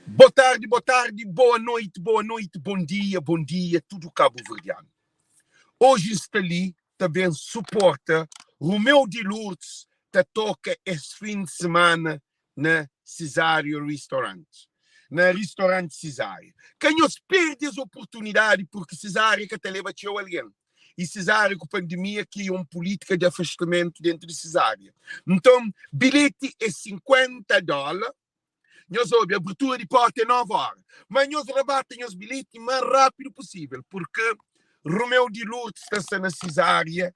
Bo tardi, bo tardi, boa noite, boa noite, bom dia, bom dia, tudo cabo-verdiano. Hoje sta li ta ben suporta Romeu de Lourdes ta toka es fim de semana na Cesário Restaurant. Na Restaurante Cesária. Ka nhos perde es oportunidade porque Cesária ka ta leba txeu algen. E Cesária ku pandemia kria un política de afastamento dentro de Cesária. Nton, bilhete é 50 dólar. Nhos obi, abertura di porta é 9 hora. Mas nhos rabata nhos bilhete mais rápido possível, porque Romeu de Lourdes ta sta na Cesária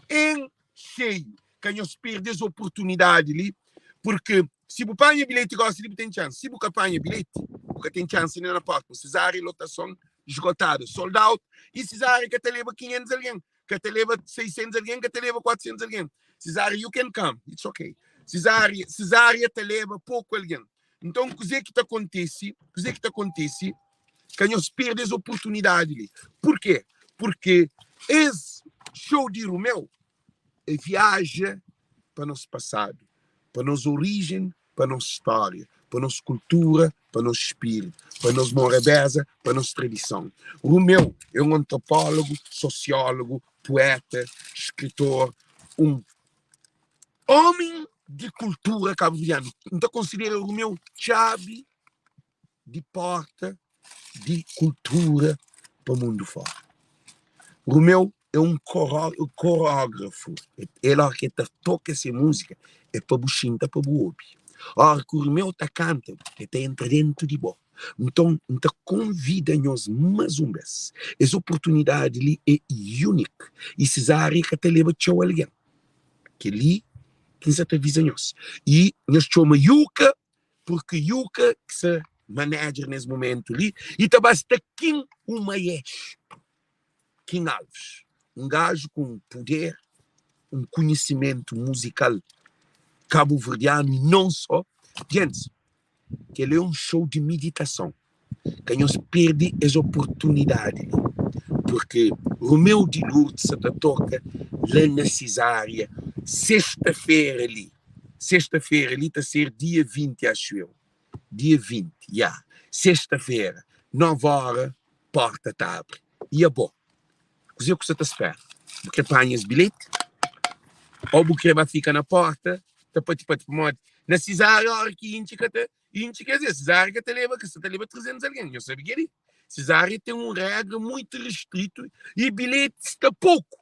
em cheio. Ka nhos perde es oportunidade li, porque si bu panha bilhete gosi li bu ten chance. Si bu ka panha bilhete, bu ka ten chance nem na porta. Cesária lotason esgotada, sold out, e Cesária ka ta leba 500 algen, ka ta leba 600 algen, ka ta leba 400 algen. Cesária, you can come, it's okay. Cesária, Cesária ta leba pouco algen. Então, kuzê ki ta kontise? Kuzê ki ta kontise? Ka nhos perde es oportunidade li. Porquê? Porque es show di Romeu é viaja pa nos passado, pa nos origem, pa nos história, pa nos cultura, pa nos espírito, pa nos morabeza, pa nos tradição. Romeu é um antropólogo, sociólogo, poeta, escritor, um homem de cultura cabo-verdiano. N ta considera Romeu chave di porta di kultura pa mundu fora. Romeu é un korógrafu. El óra ki el ta toka se múzika é pa bu xinta pa bu obi. Óra ki Romeu ta kanta el ta entra déntu di bo. Nton, N ta konvida nhos más un bês. Es oportunidadi li é únik y Cesária ka ta leba txeu algen. Kel-li ki N sa ta aviza nhos. Y nhos txoma Yuka Porque Yuka ki sa manager nes momento li e ta ba sta Kim o maestro Kim Alves um gajo ku um poder um conhecimento musical cabo-verdiano e não só gente kel é um show de meditação ka nhos perde es oportunidade li porque Romeu de Lourdes sa ta toka la na Cesária sexta fera li Sexta fera li ta ser dia 20 axu eu dia 20 ya sexta fera 9 hora porta ta abri e abo kuze ku sa ta spera bu kre panha es bilheti ou bu kre ba fika na porta ta pati pati pamodi na Cesária hora ki intxi ka ta intxi ker dizer Cesária ka ta leba ka sa ta leba 300 algen nhos sabe keli Cesária ten un regra muitu restritu e bilheti sta poku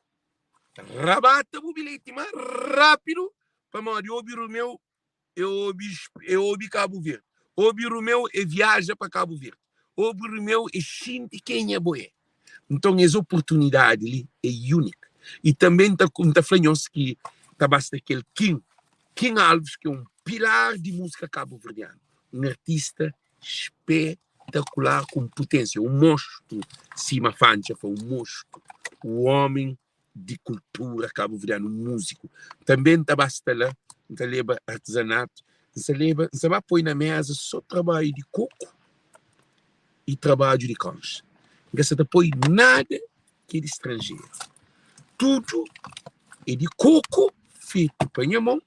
Rabata bu bilheti ma rápidu pamodi obi Romeu é obi é obi Kabu Verdi. Obi Romeu é viaja pa Kabu Verdi. Obi Romeu é xinti kenha bo é. Nton es oportunidadi li é únika. I tanbe N ta N ta fla nhos ki ta ba sta kel Kim, Kim Alves ki é un pilar di múzika kabuverdianu, un artista spetakular ku un puténsia, un monstru sima Fantxa fla, un monstru, un ómi di kultura kabuverdianu, un múziku. Tanbe N ta ba sta la, N ta leba artizanatu, N sa leba, N sa ba poi na méza sô trabadju di koku i trabadju di konxa. N ka sa ta poi nada ki é di stranjeru. Tudu é di koku fetu pa nha mon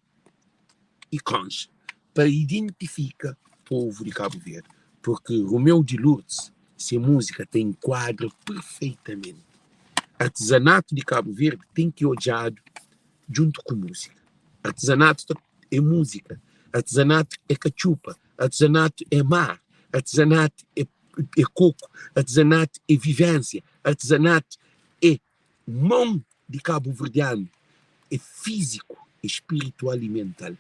i konxa pa identifika povu di Kabu Verdi, purki Romeu di Lourdes se múzika ta enkuadra perfeitamenti. Artizanatu di Kabu Verdi ten ki odjadu djuntu ku múzika. Artizanatu ta é múzika, artizanatu é katxupa, artizanatu é mar, artizanatu é é koku, artizanatu é vivénsia, artizanatu é Mon di kabuverdianu é fíziku, é spiritual i mental,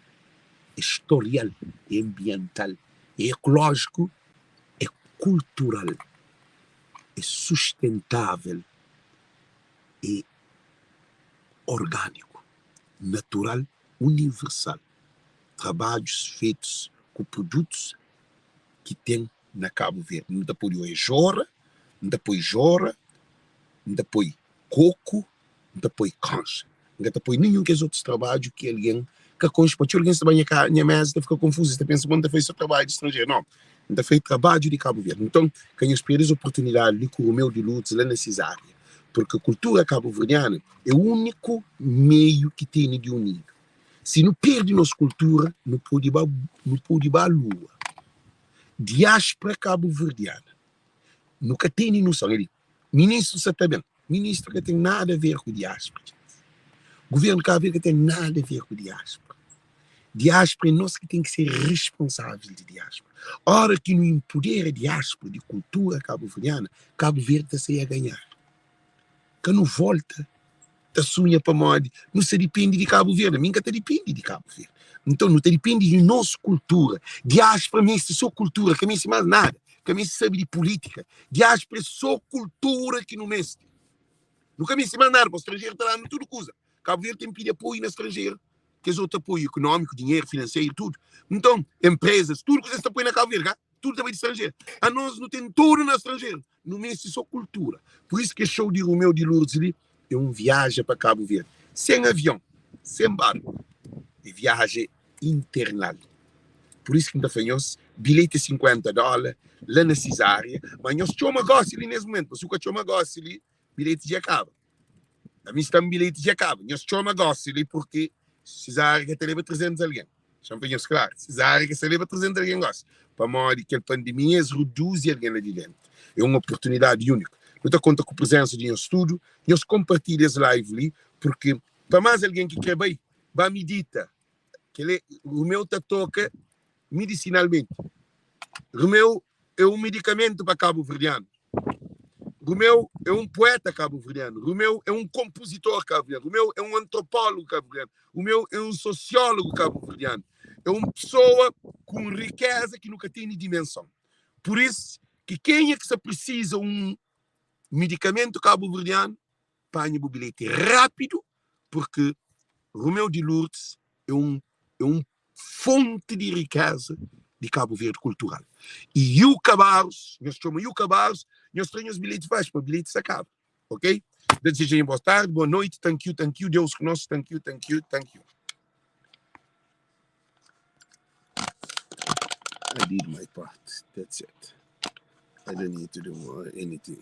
é storial, é anbiental, é ekolójiku, é kultural, é sustentável, é orgániku, natural, universal. Trabadjus fetus ku produtus ki ten na Kabu Verdi. Nu ta pode oia jora, nu ta poi jora, N ta poi koku, N ta poi konxa. N ka ta poi ninhun kes otus trabadju ki algen ka konxe. Pa txeu algen sta ba nha ka nha meza ta fika konfuzu, es ta pensa ma N ta faze so trabadju di stranjeru. Nau, N ta faze trabadju di Kabu Verdi. Nton, ka nhos perde es oportunidadi li ku Romeu di Lourdes la na Cesária, purki kultura kabuverdiana é úniku meiu ki tene di unidu. Si nu perde nos kultura, nu pode ba nu pode ba lua. Diáspora kabuverdiana nu ka tene noson. El di, ministru sa ta ben. Ministru ka ten nada a ver ku diáspora, djenti. Guvernu di Kabu Verdi ka ten nada a ver ku diáspora. Diáspora é nos ki ten ki ser responsável di diáspora. Ora ki nu inpudera diáspora di kultura kabuverdiana, Kabu Verdi ta sai a ganhar. Ka nu volta ta sunha pamodi nu sta dipende di Kabu Verdi. Mi N ka ta dipende di Kabu Verdi. Nton, nu ta dipende di nos kultura. Diáspora meste so kultura, ka meste más nada. Ka meste sabe di pulítika. Diáspora é so kultura ki nu meste. Nu ka meste más nada, pa stranjeru ta da-nu tudu kuza. Kabu Verdi ten pidi apoiu na stranjeru, kes otu apoiu ekonómiku, dinheru, finanseru, tudu. Nton, enprezas, tudu kuza es ta poi na Kabu Verdi, ka? Tudu ta bai di stranjeru. Anos nu ten tudu na stranjeru. Nu meste so kultura. Pur isu ki es show di Romeu di Lourdes li é un viaja pa Kabu Verdi. Sen avion, sen barku. É viaja internal. Pur isu ki N ta fla nhos, bilheti é 50 dóla la na Sizaria. Ma nhos txoma gósi li nes mumentu. Si bu ka txoma gósi li, bilheti dja kaba. Ami sta-m bilheti dja kaba. Nhos txoma gósi li purki Sizaria ka ta leba 300 algen. Xa-m fla nhos klaru, Sizaria ka sta leba 300 algen gósi. Pamodi kel pandemia es reduzi algen la di déntu. É un oportunidadi úniku. Nu ta konta ku prezensa di nhos tudu. Nhos konpartilha es live li purki pa más algen ki kre bai, ba midita. Kel-li, Rumeu ta toka medisinalmenti. Rumeu é un medikamentu pa kabuverdianu. Rumeu é un pueta kabuverdianu. Rumeu é un konpuzitor kabuverdianu. Rumeu é un antropólogu kabuverdianu. Rumeu é un sosiólogu kabuverdianu. É un pesoa ku un rikéza ki nu ka tene dimenson. Pur is ki kenha ki sa prisiza un medikamentu kabuverdianu, panha bu bilheti rápidu, purki Rumeu di Lourdes é un é un fonti di rikéza di Kabu Verdi kultural. I Yuka Barros, nhos txoma Yuka Barros, nhos tra nhos bilheti faxi, pa bilheti sa kaba. Ok? Ta dizeja nho boa tardi, boa noiti, thank you, thank you, Deus ku nos, thank you, thank you, thank you. I did my part, that's it. I don't need to do more anything.